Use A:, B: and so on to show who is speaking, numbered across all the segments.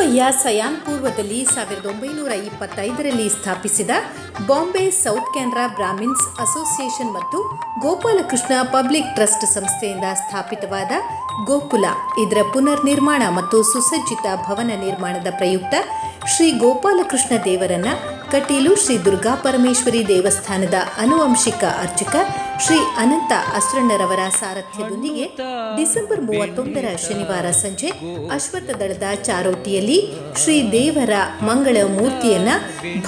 A: ಮುಂಬಯಿಯ scion ಪೂರ್ವದಲ್ಲಿ 1925ರಲ್ಲಿ ಸ್ಥಾಪಿಸಿದ Bombay south Canara Brahmins association ಮತ್ತು ಗೋಪಾಲಕೃಷ್ಣ ಪಬ್ಲಿಕ್ ಟ್ರಸ್ಟ್ ಸಂಸ್ಥೆಯಿಂದ ಸ್ಥಾಪಿತವಾದ ಗೋಕುಲ, ಇದರ ಪುನರ್ ನಿರ್ಮಾಣ ಮತ್ತು ಸುಸಜ್ಜಿತ ಭವನ ನಿರ್ಮಾಣದ ಪ್ರಯುಕ್ತ ಶ್ರೀ ಗೋಪಾಲಕೃಷ್ಣ ದೇವರನ್ನ ಕಟೀಲು ಶ್ರೀ ದುರ್ಗಾ ಪರಮೇಶ್ವರಿ ದೇವಸ್ಥಾನದ ಅನುವಂಶಿಕ ಅರ್ಚಕ ಶ್ರೀ ಅನಂತ ಅಸ್ರಣ್ಣರವರ ಸಾರಥ್ಯದೊಂದಿಗೆ ಡಿಸೆಂಬರ್ 31ರ ಶನಿವಾರ ಸಂಜೆ ಅಶ್ವತ್ಥದಳದ ಚಾರೋಟಿಯಲ್ಲಿ ಶ್ರೀ ದೇವರ ಮಂಗಳ ಮೂರ್ತಿಯನ್ನ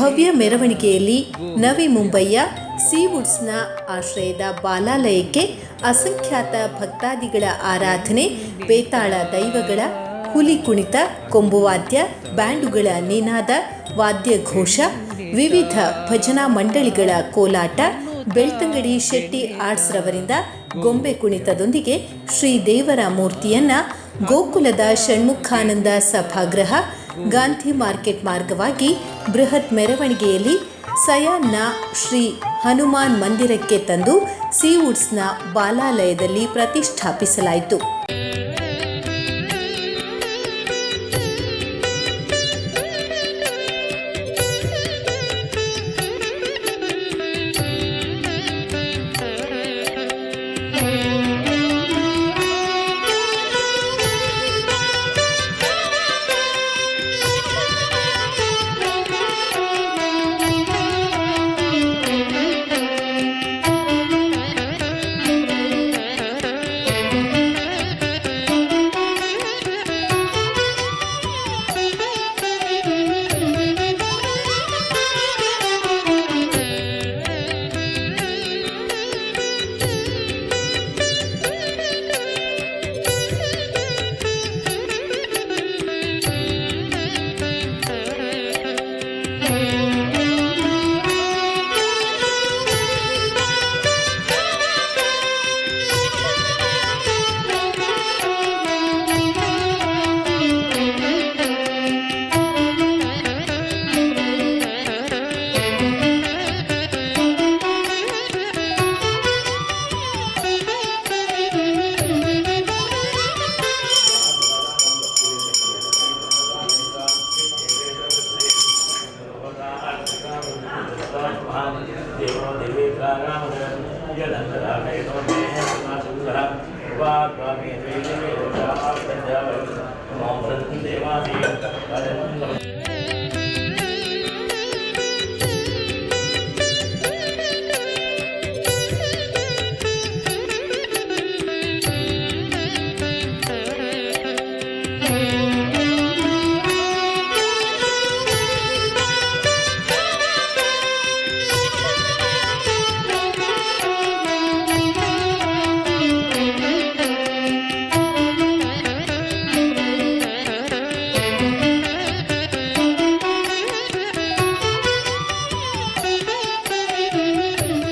A: ಭವ್ಯ ಮೆರವಣಿಗೆಯಲ್ಲಿ ನವಿ ಮುಂಬಯಿಯ ಸೀವುಡ್ಸ್ನ ಆಶ್ರಯದ ಬಾಲಾಲಯಕ್ಕೆ ಅಸಂಖ್ಯಾತ ಭಕ್ತಾದಿಗಳ ಆರಾಧನೆ, ಬೇತಾಳ ದೈವಗಳ ಹುಲಿ ಕುಣಿತ, ಕೊಂಬುವಾದ್ಯ, ಬ್ಯಾಂಡುಗಳ ನಿನಾದ, ವಾದ್ಯಘೋಷ, ವಿವಿಧ ಭಜನಾ ಮಂಡಳಿಗಳ ಕೋಲಾಟ, ಬೆಳ್ತಂಗಡಿ ಶೆಟ್ಟಿ ಆರ್ಟ್ಸ್ ರವರಿಂದ ಗೊಂಬೆ ಕುಣಿತದೊಂದಿಗೆ ಶ್ರೀ ದೇವರ ಮೂರ್ತಿಯನ್ನ ಗೋಕುಲದ ಷಣ್ಮುಖಾನಂದ ಸಭಾಗೃಹ, ಗಾಂಧಿ ಮಾರ್ಕೆಟ್ ಮಾರ್ಗವಾಗಿ ಬೃಹತ್ ಮೆರವಣಿಗೆಯಲ್ಲಿ ಸಯಾನ್ನ ಶ್ರೀ ಹನುಮಾನ್ ಮಂದಿರಕ್ಕೆ ತಂದು ಸೀವುಡ್ಸ್ನ ಬಾಲಾಲಯದಲ್ಲಿ ಪ್ರತಿಷ್ಠಾಪಿಸಲಾಯಿತು.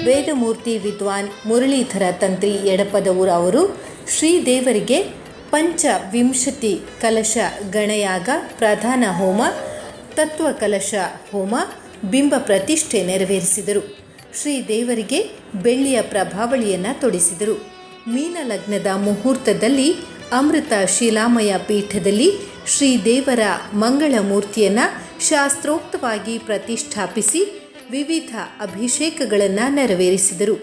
A: ವೇದಮೂರ್ತಿ ವಿದ್ವಾನ್ ಮುರಳೀಧರ ತಂತ್ರಿ ಎಡಪದವೂರು ಅವರು ಶ್ರೀದೇವರಿಗೆ ಪಂಚವಿಂಶತಿ ಕಲಶ ಗಣಯಾಗ, ಪ್ರಧಾನ ಹೋಮ, ತತ್ವ ಕಲಶ ಹೋಮ, ಬಿಂಬ ಪ್ರತಿಷ್ಠೆ ನೆರವೇರಿಸಿದರು. ಶ್ರೀದೇವರಿಗೆ ಬೆಳ್ಳಿಯ ಪ್ರಭಾವಳಿಯನ್ನು ತೊಡಿಸಿದರು. ಮೀನಲಗ್ನದ ಮುಹೂರ್ತದಲ್ಲಿ ಅಮೃತ ಶಿಲಾಮಯ ಪೀಠದಲ್ಲಿ ಶ್ರೀದೇವರ ಮಂಗಳ ಮೂರ್ತಿಯನ್ನು ಶಾಸ್ತ್ರೋಕ್ತವಾಗಿ ಪ್ರತಿಷ್ಠಾಪಿಸಿ ವಿವಿಧ ಅಭಿಷೇಕಗಳನ್ನು ನೆರವೇರಿಸಿದರು.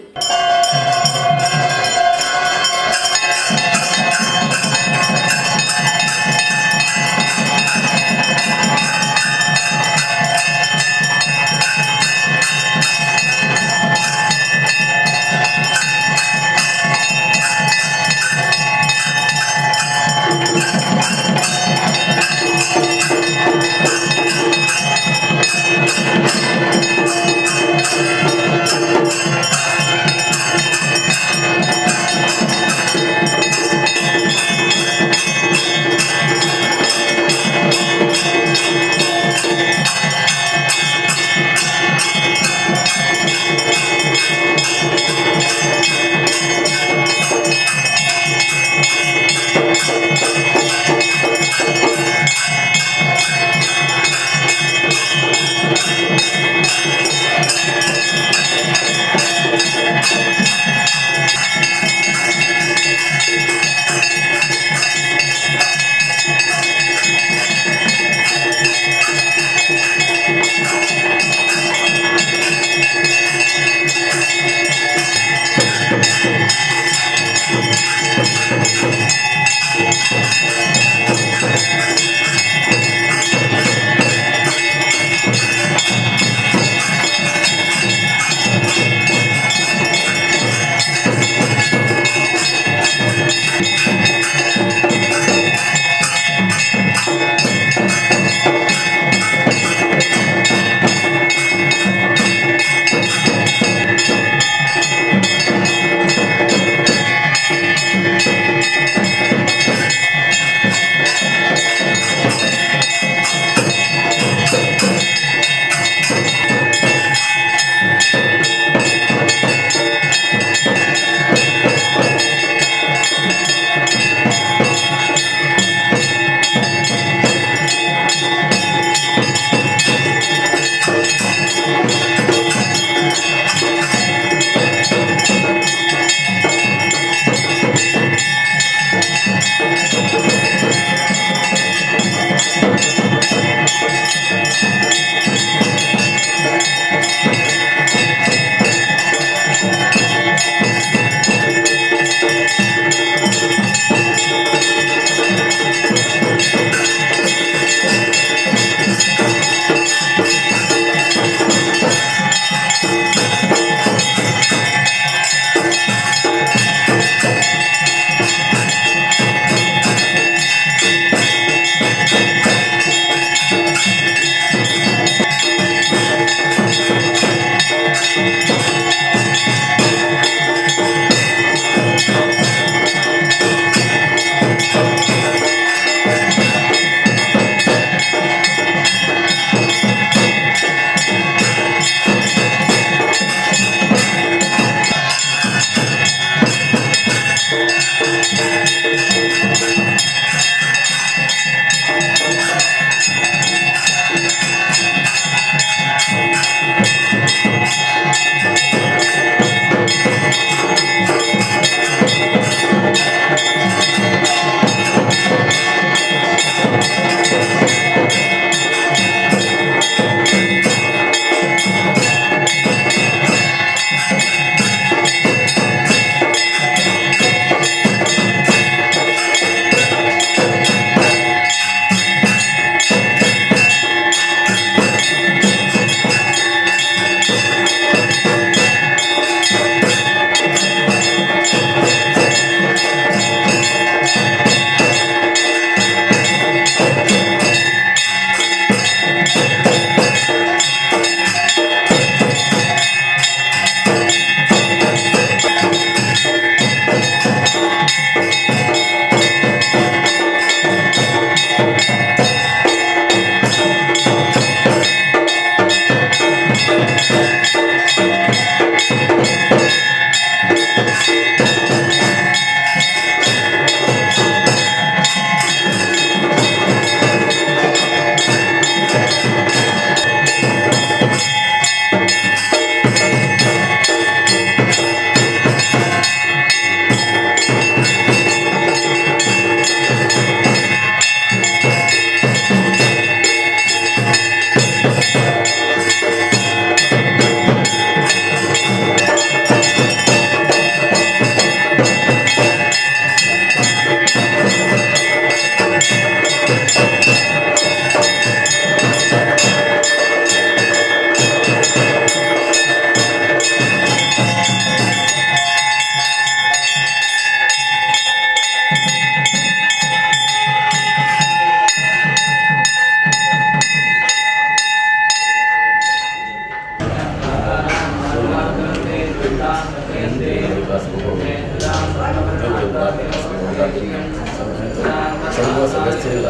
B: ಸರ್ವ ಸದಸ್ಯರ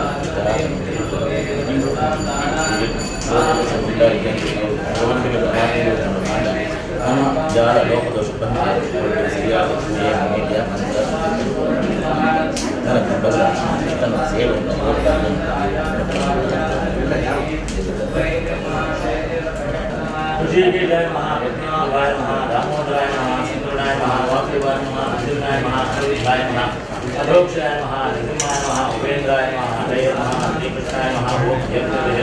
B: ನಮ್ಮ ಜಾಲ ಲೋಕದೋಷ ಸರಿಯಾದ ಪೂಜೆ ನೈವೇದ್ಯ ಮಂತ್ರ ಬಲ್ಲ ಕೃಷ್ಣನ ಸೇವೆಯನ್ನು. ಋಷಿಕೇಶಾಯ ನಮಃ, ಪದ್ಮನಾಭಾಯ ನಮಃ, ದಾಮೋದರಾಯ ನಮಃ, ಸುಂದರಾಯ ನಮಃ, ವಾಸುದೇವಾಯ ನಮಃ, ನರಸಿಂಹಾಯ ನಮಃ, ಹರಿಹಾಯ ನಮಃ, ಅಧೋಕ್ಷಾಯ ನಮಃ, ನರಸಿಂಹಾಯ ನಮಃ, ಉಪೇಂದ್ರಾಯ ನಮಃ, ಹರೇ ನಮಃ, ಶ್ರೀಕೃಷ್ಣಾಯ ನಮಃ, ಓಂ ಜಯ ಜಯ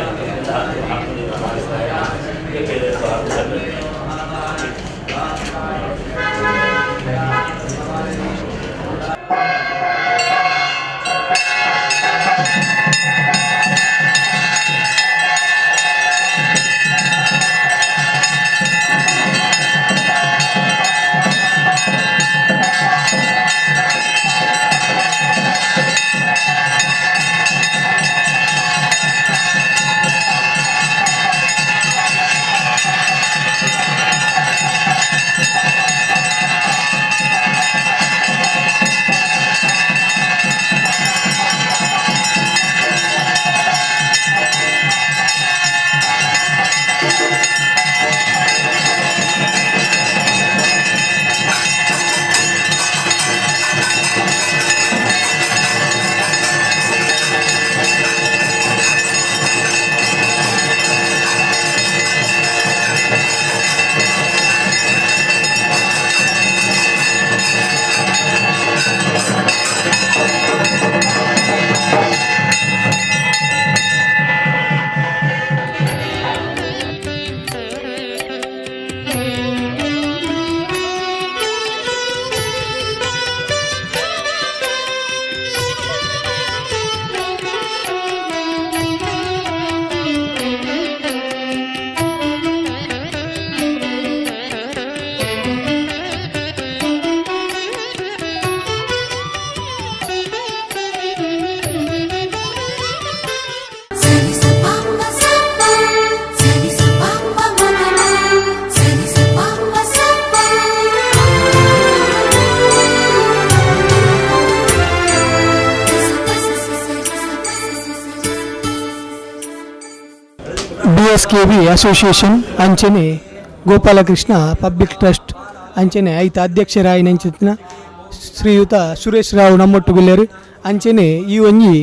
C: ಸರಿ ಸ ಪಮ್ಮ ಸಪ್ಪ ಸರಿ ಸ ಪಮ್ಮ ಮಮ ಸರಿ ಸ ಪಮ್ಮ ಸಪ್ಪ
D: ಬಿಎಸ್ಕೆಬಿ ಅಸೋಸಿಯೇಷನ್ ಅಂಚನೆ ಗೋಪಾಲಕೃಷ್ಣ ಪಬ್ಲಿಕ್ ಟ್ರಸ್ಟ್ ಅಂಚನೆ ಐತ ಅಧ್ಯಕ್ಷರಾಯಿನಂಚಿತ್ತಿನ ಶ್ರೀಯುತ ಸುರೇಶ್ ರಾವ್ ನಮ್ಮೊಟ್ಟುಗುಲ್ಲೇರು ಅಂಚನೆ ಈ ಒಂಜಿ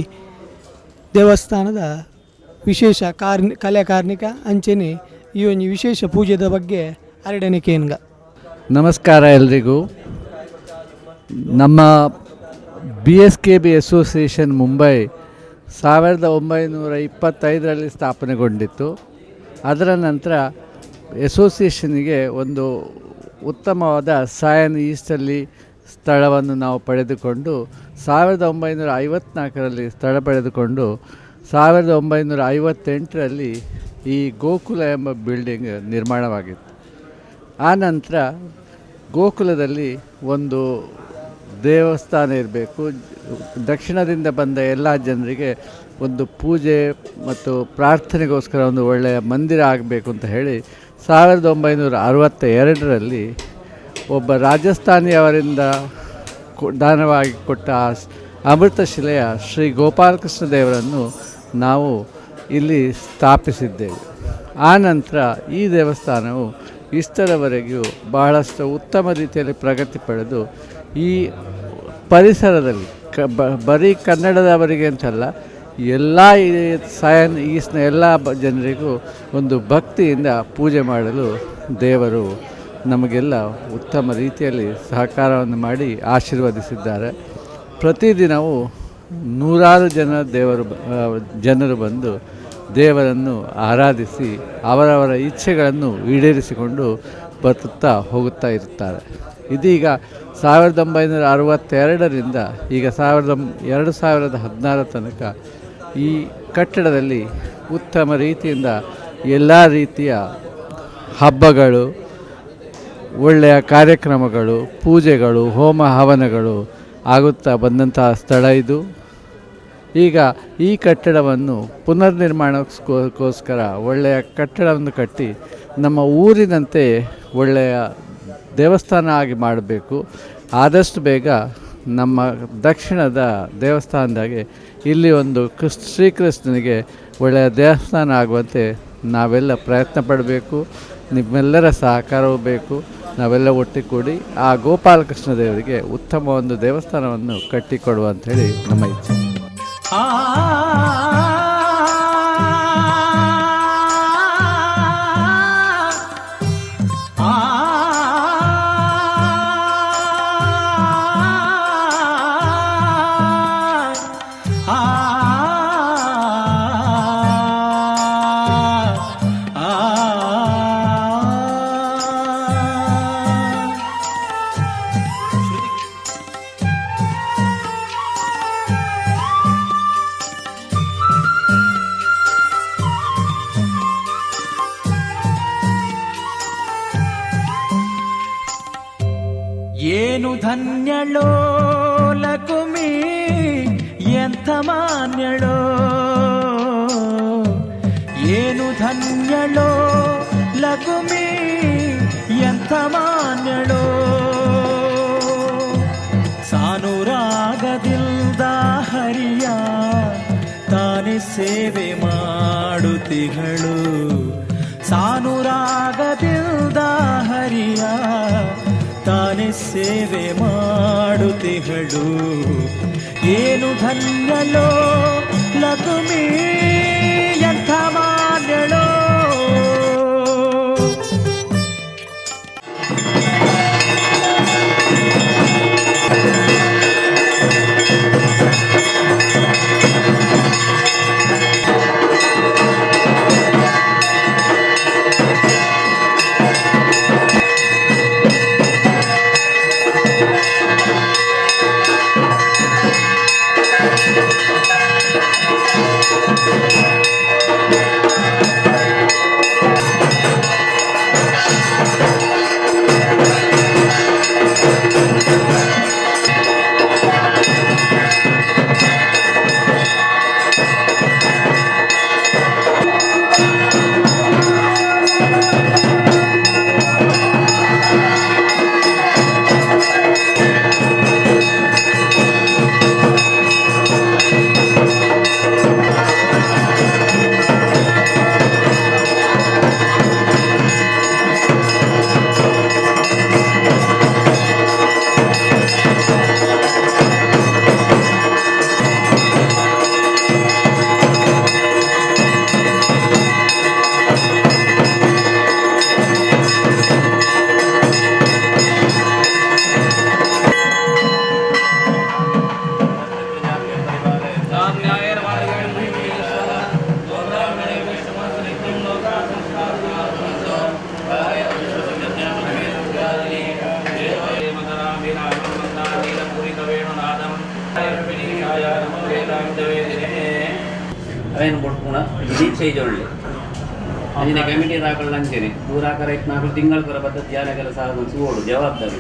D: ದೇವಸ್ಥಾನದ ವಿಶೇಷ ಕಾರ್ನಿ ಕಲೆ ಕಾರ್ಣಿಕ ಅಂಚನೆ ಈ ಒಂಜಿ ವಿಶೇಷ ಪೂಜೆದ ಬಗ್ಗೆ ಅರಡನೆ ಕೇನ್ಗ.
E: ನಮಸ್ಕಾರ ಎಲ್ರಿಗೂ. ನಮ್ಮ ಬಿಎಸ್ಕೆಬಿ ಅಸೋಸಿಯೇಷನ್ ಮುಂಬೈ 1925ರಲ್ಲಿ ಸ್ಥಾಪನೆಗೊಂಡಿತ್ತು. ಅದರ ನಂತರ ಎಸೋಸಿಯೇಷನ್ನಿಗೆ ಒಂದು ಉತ್ತಮವಾದ ಸಾಯನ್ ಈಸ್ಟಲ್ಲಿ ಸ್ಥಳವನ್ನು ನಾವು ಪಡೆದುಕೊಂಡು, 1954ರಲ್ಲಿ ಸ್ಥಳ ಪಡೆದುಕೊಂಡು, 1958ರಲ್ಲಿ ಈ ಗೋಕುಲ ಎಂಬ ಬಿಲ್ಡಿಂಗ್ ನಿರ್ಮಾಣವಾಗಿತ್ತು. ಆ ನಂತರ ಗೋಕುಲದಲ್ಲಿ ಒಂದು ದೇವಸ್ಥಾನ ಇರಬೇಕು, ದಕ್ಷಿಣದಿಂದ ಬಂದ ಎಲ್ಲ ಜನರಿಗೆ ಒಂದು ಪೂಜೆ ಮತ್ತು ಪ್ರಾರ್ಥನೆಗೋಸ್ಕರ ಒಂದು ಒಳ್ಳೆಯ ಮಂದಿರ ಆಗಬೇಕು ಅಂತ ಹೇಳಿ 1962ರಲ್ಲಿ ಒಬ್ಬ ರಾಜಸ್ಥಾನಿಯವರಿಂದ ದಾನವಾಗಿ ಕೊಟ್ಟ ಆ ಅಮೃತ ಶಿಲೆಯ ಶ್ರೀ ಗೋಪಾಲಕೃಷ್ಣ ದೇವರನ್ನು ನಾವು ಇಲ್ಲಿ ಸ್ಥಾಪಿಸಿದ್ದೇವೆ. ಆ ನಂತರ ಈ ದೇವಸ್ಥಾನವು ಇಷ್ಟರವರೆಗೂ ಬಹಳಷ್ಟು ಉತ್ತಮ ರೀತಿಯಲ್ಲಿ ಪ್ರಗತಿ ಪಡೆದು, ಈ ಪರಿಸರದಲ್ಲಿ ಬರೀ ಕನ್ನಡದವರಿಗೆ ಅಂತಲ್ಲ, ಎಲ್ಲ ಈ ಸಾಯನ್ ಈಸ್ಟ್ನ ಎಲ್ಲ ಜನರಿಗೂ ಒಂದು ಭಕ್ತಿಯಿಂದ ಪೂಜೆ ಮಾಡಲು ದೇವರು ನಮಗೆಲ್ಲ ಉತ್ತಮ ರೀತಿಯಲ್ಲಿ ಸಹಕಾರವನ್ನು ಮಾಡಿ ಆಶೀರ್ವದಿಸಿದ್ದಾರೆ. ಪ್ರತಿದಿನವೂ ನೂರಾರು ಜನ ದೇವರು ಜನರು ಬಂದು ದೇವರನ್ನು ಆರಾಧಿಸಿ ಅವರವರ ಇಚ್ಛೆಗಳನ್ನು ಈಡೇರಿಸಿಕೊಂಡು ಬರುತ್ತಾ ಹೋಗುತ್ತಾ ಇರುತ್ತಾರೆ. ಇದೀಗ 1962ರಿಂದ ಈಗ 2016 ತನಕ ಈ ಕಟ್ಟಡದಲ್ಲಿ ಉತ್ತಮ ರೀತಿಯಿಂದ ಎಲ್ಲ ರೀತಿಯ ಹಬ್ಬಗಳು, ಒಳ್ಳೆಯ ಕಾರ್ಯಕ್ರಮಗಳು, ಪೂಜೆಗಳು, ಹೋಮ ಹವನಗಳು ಆಗುತ್ತಾ ಬಂದಂತಹ ಸ್ಥಳ ಇದು. ಈಗ ಈ ಕಟ್ಟಡವನ್ನು ಪುನರ್ನಿರ್ಮಾಣಕ್ಕೋಸ್ಕರ ಒಳ್ಳೆಯ ಕಟ್ಟಡವನ್ನು ಕಟ್ಟಿ ನಮ್ಮ ಊರಿನಂತೆ ಒಳ್ಳೆಯ ದೇವಸ್ಥಾನ ಆಗಿ ಮಾಡಬೇಕು. ಆದಷ್ಟು ಬೇಗ ನಮ್ಮ ದಕ್ಷಿಣದ ದೇವಸ್ಥಾನದಾಗೆ ಇಲ್ಲಿ ಒಂದು ಶ್ರೀಕೃಷ್ಣನಿಗೆ ಒಳ್ಳೆಯ ದೇವಸ್ಥಾನ ಆಗುವಂತೆ ನಾವೆಲ್ಲ ಪ್ರಯತ್ನ ಪಡಬೇಕು. ನಿಮ್ಮೆಲ್ಲರ ಸಹಕಾರವೂ ಬೇಕು. ನಾವೆಲ್ಲ ಒಟ್ಟಿಗೂಡಿ ಆ ಗೋಪಾಲಕೃಷ್ಣ ದೇವರಿಗೆ ಉತ್ತಮ ಒಂದು ದೇವಸ್ಥಾನವನ್ನು ಕಟ್ಟಿಕೊಡುವ ಅಂಥೇಳಿ ನಮ್ಮ ಇಚ್ಛೆ.
F: ಏನು ಧನ್ಯಳೋ ಲಕುಮಿ, ಎಂಥ ಮಾನ್ಯಳೋ. ಏನು ಧನ್ಯಳೋ ಲಕುಮಿ, ಎಂಥ ಮಾನ್ಯಳೋ. ಸಾನುರಾಗದಿಲ್ದ ಹರಿಯ ತಾನೇ ಸೇವೆ ಮಾಡುತ್ತಿಹಳು. ಸಾನುರಾಗದಿಲ್ದ ಹರಿಯ ತಾನೇ ಸೇವೆ ಮಾಡುತ್ತಿಹಳು. ಏನು ಧನ್ಯಳೋ ಲಕುಮಿ, ಎಂಥ ಮಾನ್ಯಳೋ.
B: ಅವೇನು ಬೊಟ್ಪುಣ ದೀಕ್ಷೆ ಇಜೊಳ್ಳಿ ಅಂಚಿನ ಕಮಿಟಿ ದಾಕಲ್ ಅಂಚೆನೆ ಪೂರಾಕರ 4 ತಿಂಗಳ ಕೊರ ಬದ್ದ ಧ್ಯಾನ ಕೆಲಸ ಸೂಡು ಜವಾಬ್ದಾರಿ.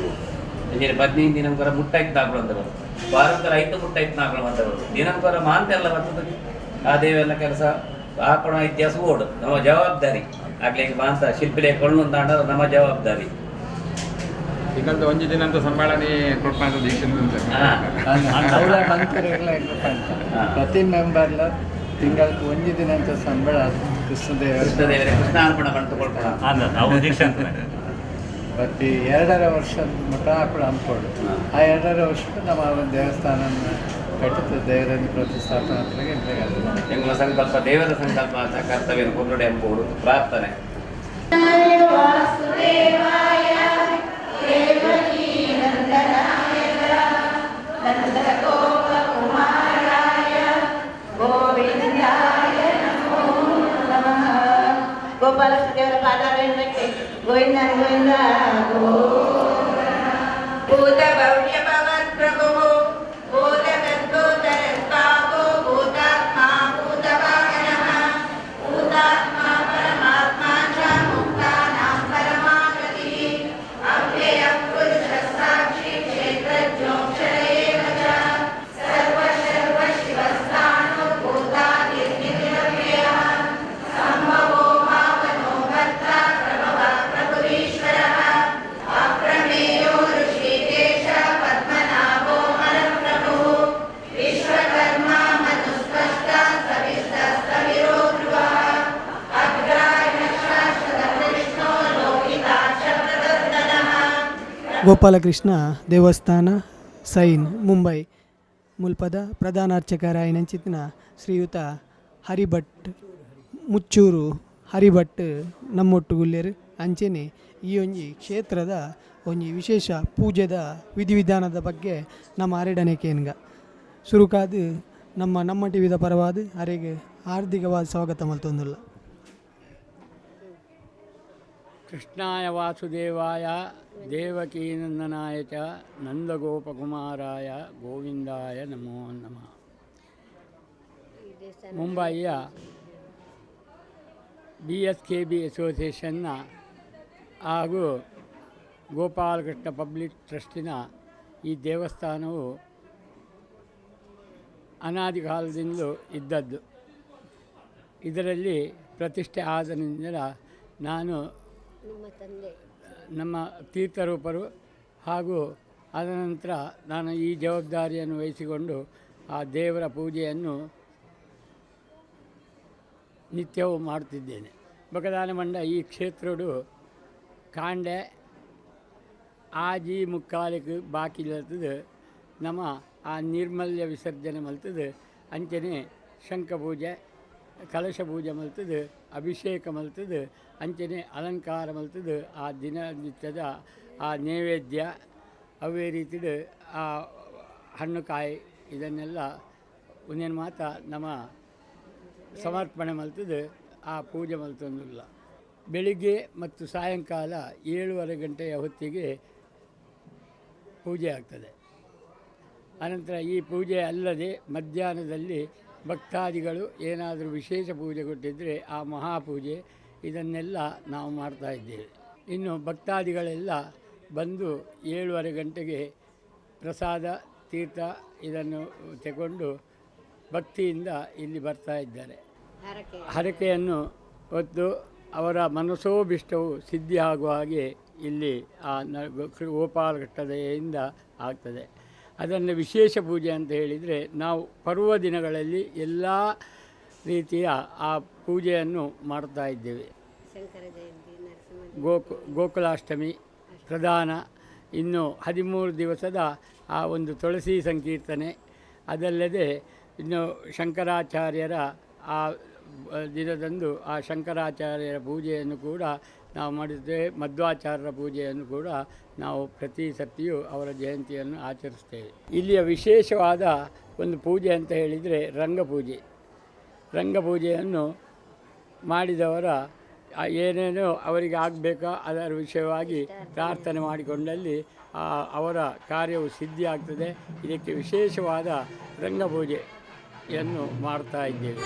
B: ಅಂಚನೆ 15 ದಿನಂಕೊರ ಮುಟ್ಟಾಯ್ತು ದಾಕಲು ಅಂತ ಬರು, ವಾರಂಕರ ಐತು ಮುಟ್ಟಾಯ್ತು ನಾಕಲು ಅಂತ ಬರು, ದಿನಂಕೊರ ಮಾಂತೆಲ್ಲ ಬರ್ತದೆ. ಆ ದೇವೆಲ್ಲ ಕೆಲಸ ಆಪಣ ಇತಿಹಾಸ ಓಡು ನಮ್ಮ ಜವಾಬ್ದಾರಿ. ಆಗ್ಲಿಕ್ಕೆ ಮಾಂತ ಶಿಲ್ಪಿಲೆ ಕೊಳ್ಳು ಅಂತ ನಮ್ಮ ಜವಾಬ್ದಾರಿ.
G: ತಿಂಗಳದ ಒಂಜಿ ದಿನ ಅಂತ ಸಂಬಳನೆ ಕೊಡ್ಪಾಂತ ದೀಕ್ಷೆ.
E: ಪ್ರತಿ ಮೆಂಬರ್ಲ ತಿಂಗಳಿಗೆ ಒಂಜಿ ದಿನ ಅಂತ ಸಂಬಳ ಕೃಷ್ಣದೇವರ
B: ಕೃಷ್ಣದೇವರೇ ಕೃಷ್ಣಾರ್ಪಣ ಬಂತು ಕೊಡ್ಕೊಣ.
E: ಪ್ರತಿ 2.5 ವರ್ಷ ಮಠ ಹಾಕೊಂಡು ಹಮ್ಮಿಕೊಂಡು ಆ 2.5 ವರ್ಷಕ್ಕೂ ನಮ್ಮ ಒಂದು ದೇವಸ್ಥಾನ ಕಟ್ಟುತ್ತ ದೇವರನ್ನು ಪ್ರತಿಷ್ಠಾಪನೆ
B: ಎಂಬ ಸಂಕಲ್ಪ ದೇವರ ಸಂಕಲ್ಪ ಅಂತ ಕರ್ತವ್ಯ ಕೊಬ್ಬರಿ ಎಂಬುದು ಪ್ರಾರ್ಥನೆ.
H: ಗೋಪಾಲಕೃಷ್ಣ ದೇವರ ಪಾದಾರವಿಂದಕ್ಕೆ ಗೋವಿಂದ ಗೋವಿಂದ. ಭೂತ ಭವ್ಯ ಭವತ್ ಪ್ರಭು ಭೂತ ಗದ್ಭೂತರಸ್ಪಾಪೋ ಭೂತಾತ್ಮ ಭೂತವಾಹನಃ ಭೂತಾತ್ಮ ಪರಮಾತ್ಮ ಚ ಮುಕ್ತಾನಾಂ ಪರಮಾಗತಿಃ ಅವ್ಯಯ ಪುರುಷ ಸಾಕ್ಷಿ ಕ್ಷೇತ್ರಜ್ಞೋಕ್ಷರ ಏವ ಚ ಸರ್ವ ಸರ್ವ ಶಿವಸ್ಥಾನೋ ಭೂತಾದಿರ್ನಿತಿರವ್ಯಯಃ ಸಂಭವೋ ಪಾವನೋ ಭರ್ತ ಪ್ರಭವ ಪ್ರಭುರೀಶ್ವರಃ ಅಪ್ರಮೇಯೋ ಋಷಿಕೇಶ ಪದ್ಮನಾಭ.
D: ಗೋಪಾಲಕೃಷ್ಣ ದೇವಸ್ಥಾನ ಸೈನ್ ಮುಂಬೈ ಮುಲ್ಪದ ಪ್ರಧಾನ ಅರ್ಚಕರಾಯಿನಂಚಿತ್ತಿನ ಶ್ರೀಯುತ ಹರಿಭಟ್ ಮುಚ್ಚೂರು ಹರಿಭಟ್ ನಮ್ಮೊಟ್ಟುಗುಲ್ಲೆರ್. ಅಂಚೆನೆ ಈ ಒಂಜಿ ಕ್ಷೇತ್ರದ ಒಂಜಿ ವಿಶೇಷ ಪೂಜೆದ ವಿಧಿವಿಧಾನದ ಬಗ್ಗೆ ನಮ್ಮ ಅರೆಡನೆ ಕೇನ್ಗ. ಸುರುಕಾದ್ ನಮ್ಮ ನಮ್ಮ ಟಿವಿದ ಪರವಾದ್ ಅರೆಗ್ ಹಾರ್ದಿಕವಾದ ಸ್ವಾಗತ ಮಲ್ತೊಂದುಲ್ಲ.
I: ಕೃಷ್ಣಾಯ ವಾಸುದೇವಾಯ ದೇವಕೀನಂದನಾಯ ಚ ನಂದಗೋಪಕುಮಾರಾಯ ಗೋವಿಂದಾಯ ನಮೋ ನಮಃ. ಮುಂಬಯಿಯ ಬಿಎಸ್ಕೆಬಿ ಅಸೋಸಿಯೇಷನ್ನ ಹಾಗೂ ಗೋಪಾಲಕೃಷ್ಣ ಪಬ್ಲಿಕ್ ಟ್ರಸ್ಟಿನ ಈ ದೇವಸ್ಥಾನವು ಅನಾದಿ ಕಾಲದಿಂದಲೂ ಇದ್ದದ್ದು. ಇದರಲ್ಲಿ ಪ್ರತಿಷ್ಠೆ ಆದ ನಂತರ ನಾನು, ನಮ್ಮ ತೀರ್ಥರೂಪರು ಹಾಗೂ ಅದನಂತರ ನಾನು ಈ ಜವಾಬ್ದಾರಿಯನ್ನು ವಹಿಸಿಕೊಂಡು ಆ ದೇವರ ಪೂಜೆಯನ್ನು ನಿತ್ಯವೂ ಮಾಡುತ್ತಿದ್ದೇನೆ. ಬಕದಾನ ಮಂಡ ಈ ಕ್ಷೇತ್ರಡು ಕಾಂಡೆ ಆಜಿ ಮುಕ್ಕಾಲಿಗೆ ಬಾಕಿಲತ್ತದು ನಮ್ಮ ಆ ನಿರ್ಮಲ್ಯ ವಿಸರ್ಜನೆ ಮಲ್ತದು. ಅಂಚನೆ ಶಂಖ ಪೂಜೆ, ಕಲಶ ಪೂಜೆ ಮಲ್ತದು, ಅಭಿಷೇಕ ಮಲ್ತದು, ಅಂಚನೆ ಅಲಂಕಾರ ಮಲ್ತದು. ಆ ದಿನನಿತ್ಯದ ಆ ನೈವೇದ್ಯ ಅವೇ ರೀತಿಡು ಆ ಹಣ್ಣು ಕಾಯಿ ಇದನ್ನೆಲ್ಲ ಒಂದೇನು ಮಾತ ನಮ್ಮ ಸಮರ್ಪಣೆ ಮಲ್ತದು, ಆ ಪೂಜೆ ಮಲ್ತೊಂದುಲ್ಲ. ಬೆಳಿಗ್ಗೆ ಮತ್ತು ಸಾಯಂಕಾಲ 7:30 ಗಂಟೆಯ ಹೊತ್ತಿಗೆ ಪೂಜೆ ಆಗ್ತದೆ. ಅನಂತರ ಈ ಪೂಜೆ ಅಲ್ಲದೆ ಮಧ್ಯಾಹ್ನದಲ್ಲಿ ಭಕ್ತಾದಿಗಳು ಏನಾದರೂ ವಿಶೇಷ ಪೂಜೆ ಕೊಟ್ಟಿದ್ದರೆ ಆ ಮಹಾಪೂಜೆ ಇದನ್ನೆಲ್ಲ ನಾವು ಮಾಡ್ತಾ ಇದ್ದೇವೆ. ಇನ್ನು ಭಕ್ತಾದಿಗಳೆಲ್ಲ ಬಂದು 7:30 ಗಂಟೆಗೆ ಪ್ರಸಾದ ತೀರ್ಥ ಇದನ್ನು ತಗೊಂಡು ಭಕ್ತಿಯಿಂದ ಇಲ್ಲಿ ಬರ್ತಾ ಇದ್ದಾರೆ. ಹರಕೆಯನ್ನು ಹೊತ್ತು ಅವರ ಮನಸೋಭಿಷ್ಟವು ಸಿದ್ಧಿ ಆಗುವ ಹಾಗೆ ಇಲ್ಲಿ ಆ ಗೋಪಾಲಕೃಷ್ಣ ಆಗ್ತದೆ. ಅದನ್ನು ವಿಶೇಷ ಪೂಜೆ ಅಂತ ಹೇಳಿದರೆ ನಾವು ಪರ್ವ ದಿನಗಳಲ್ಲಿ ಎಲ್ಲ ರೀತಿಯ ಆ ಪೂಜೆಯನ್ನು ಮಾಡ್ತಾ ಇದ್ದೇವೆ. ಗೋಕುಲಾಷ್ಟಮಿ ಪ್ರಧಾನ, ಇನ್ನು 13 ದಿವಸದ ಆ ಒಂದು ತುಳಸಿ ಸಂಕೀರ್ತನೆ, ಅದಲ್ಲದೆ ಇನ್ನು ಶಂಕರಾಚಾರ್ಯರ ಆ ದಿನದಂದು ಆ ಶಂಕರಾಚಾರ್ಯರ ಪೂಜೆಯನ್ನು ಕೂಡ ನಾವು ಮಾಡುತ್ತೇವೆ. ಮಧ್ವಾಚಾರ್ಯರ ಪೂಜೆಯನ್ನು ಕೂಡ ನಾವು ಪ್ರತಿ ಸರ್ತಿಯೂ ಅವರ ಜಯಂತಿಯನ್ನು ಆಚರಿಸ್ತೇವೆ. ಇಲ್ಲಿಯ ವಿಶೇಷವಾದ ಒಂದು ಪೂಜೆ ಅಂತ ಹೇಳಿದರೆ ರಂಗಪೂಜೆ. ರಂಗಪೂಜೆಯನ್ನು ಮಾಡಿದವರ ಏನೇನೋ ಅವರಿಗೆ ಆಗಬೇಕೋ ಅದರ ವಿಷಯವಾಗಿ ಪ್ರಾರ್ಥನೆ ಮಾಡಿಕೊಂಡಲ್ಲಿ ಅವರ ಕಾರ್ಯವು ಸಿದ್ಧಿಯಾಗ್ತದೆ. ಇದಕ್ಕೆ ವಿಶೇಷವಾದ ರಂಗಪೂಜೆಯನ್ನು ಮಾಡ್ತಾ ಇದ್ದೇವೆ.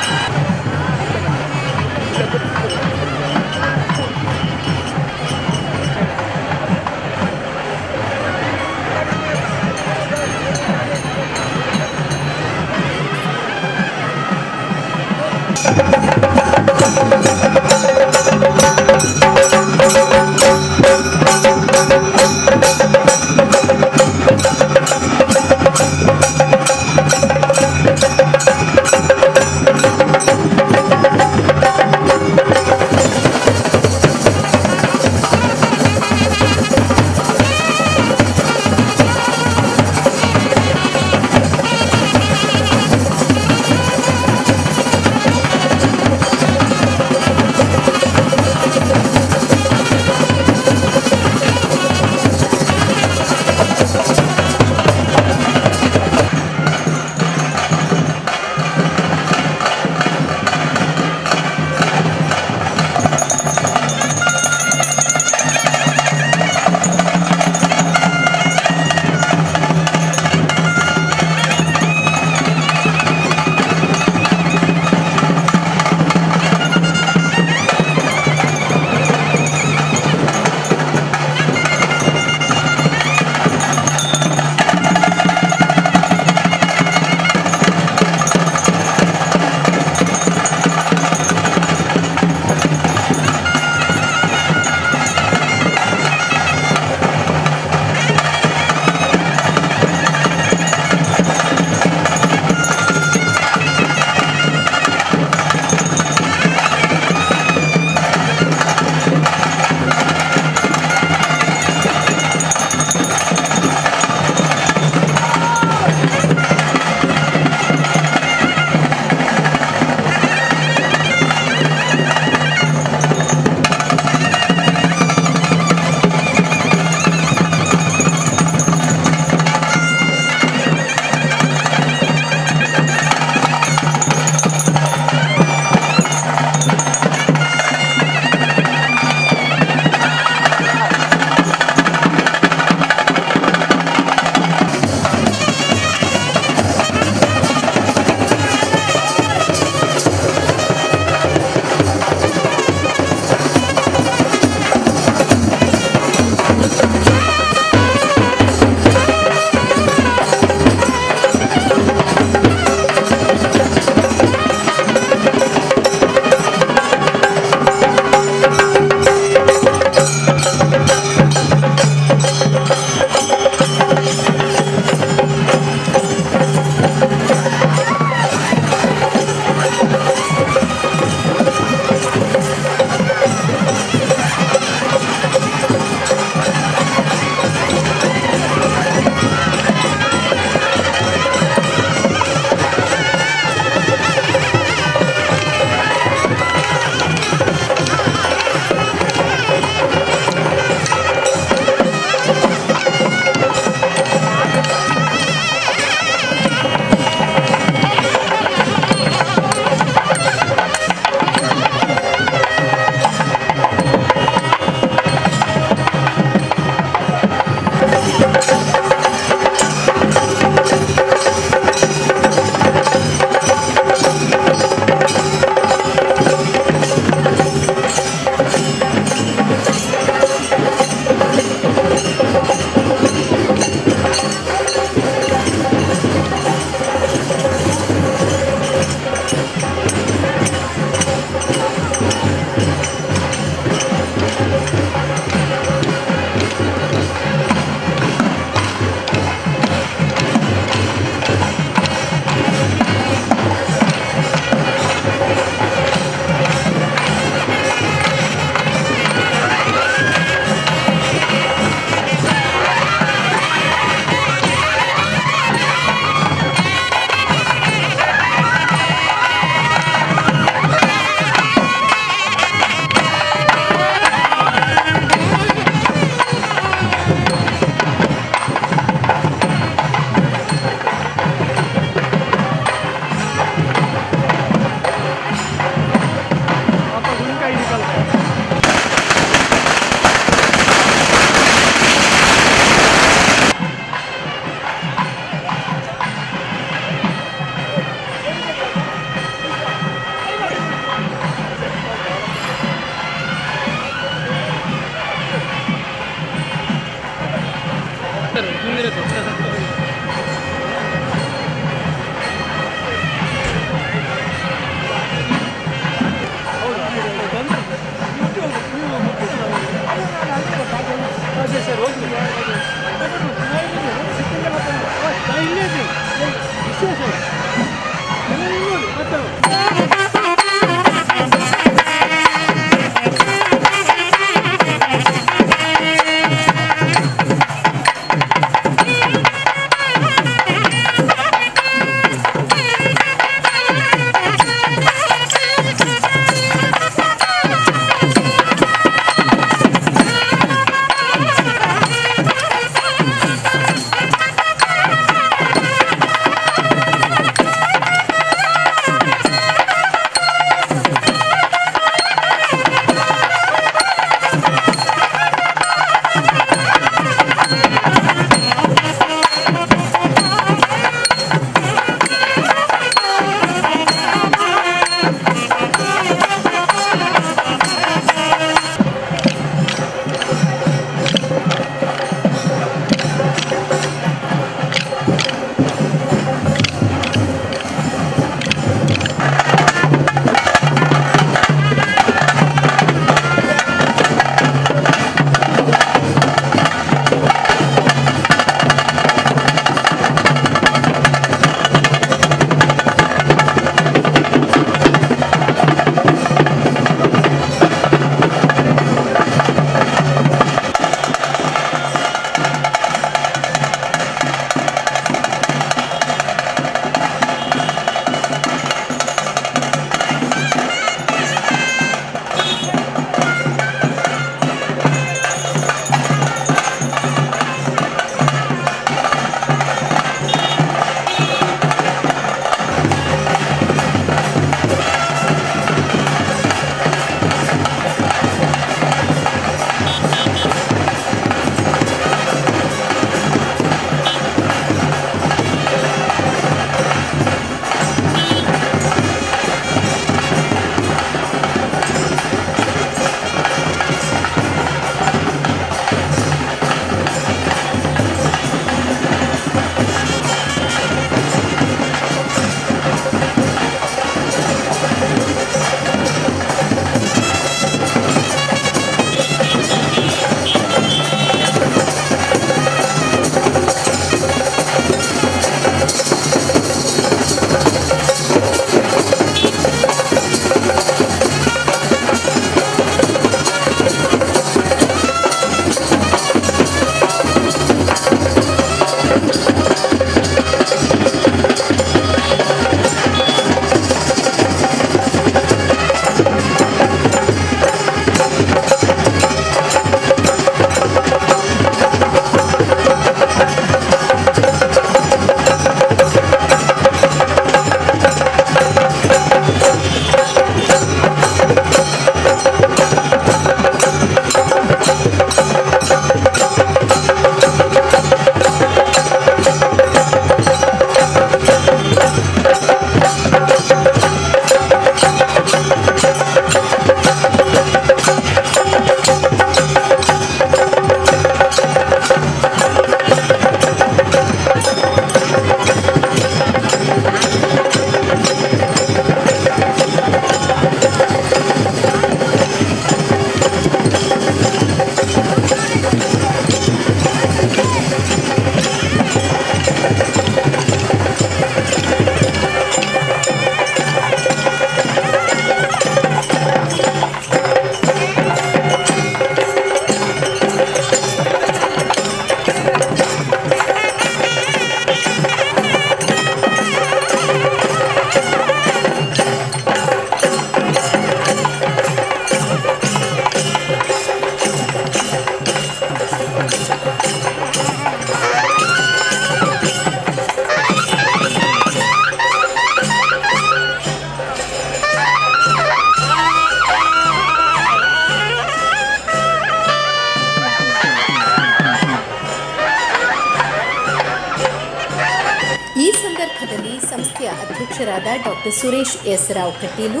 A: ಅಧ್ಯಕ್ಷರಾದ ಡಾಕ್ಟರ್ ಸುರೇಶ್ ಎಸ್ ರಾವ್ ಕಟೀಲು,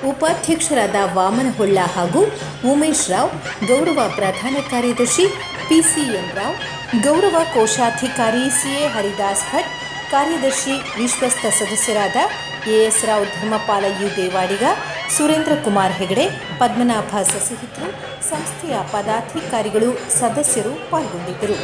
A: ಉಪಾಧ್ಯಕ್ಷರಾದ ವಾಮನ ಹೊಳ್ಳ ಹಾಗೂ ಉಮೇಶ್ ರಾವ್, ಗೌರವ ಪ್ರಧಾನ ಕಾರ್ಯದರ್ಶಿ ಪಿಸಿಎನ್ ರಾವ್, ಗೌರವ ಕೋಶಾಧಿಕಾರಿ ಸಿಎ ಹರಿದಾಸ್ ಭಟ್, ಕಾರ್ಯದರ್ಶಿ ವಿಶ್ವಸ್ತ ಸದಸ್ಯರಾದ A S, Dharmapala you Devadiga, Surendra Kumar Hegde, Padmanabha Sasihithlu, ಸಂಸ್ಥೆಯ ಪದಾಧಿಕಾರಿಗಳು, ಸದಸ್ಯರು ಪಾಲ್ಗೊಂಡಿದ್ದರು.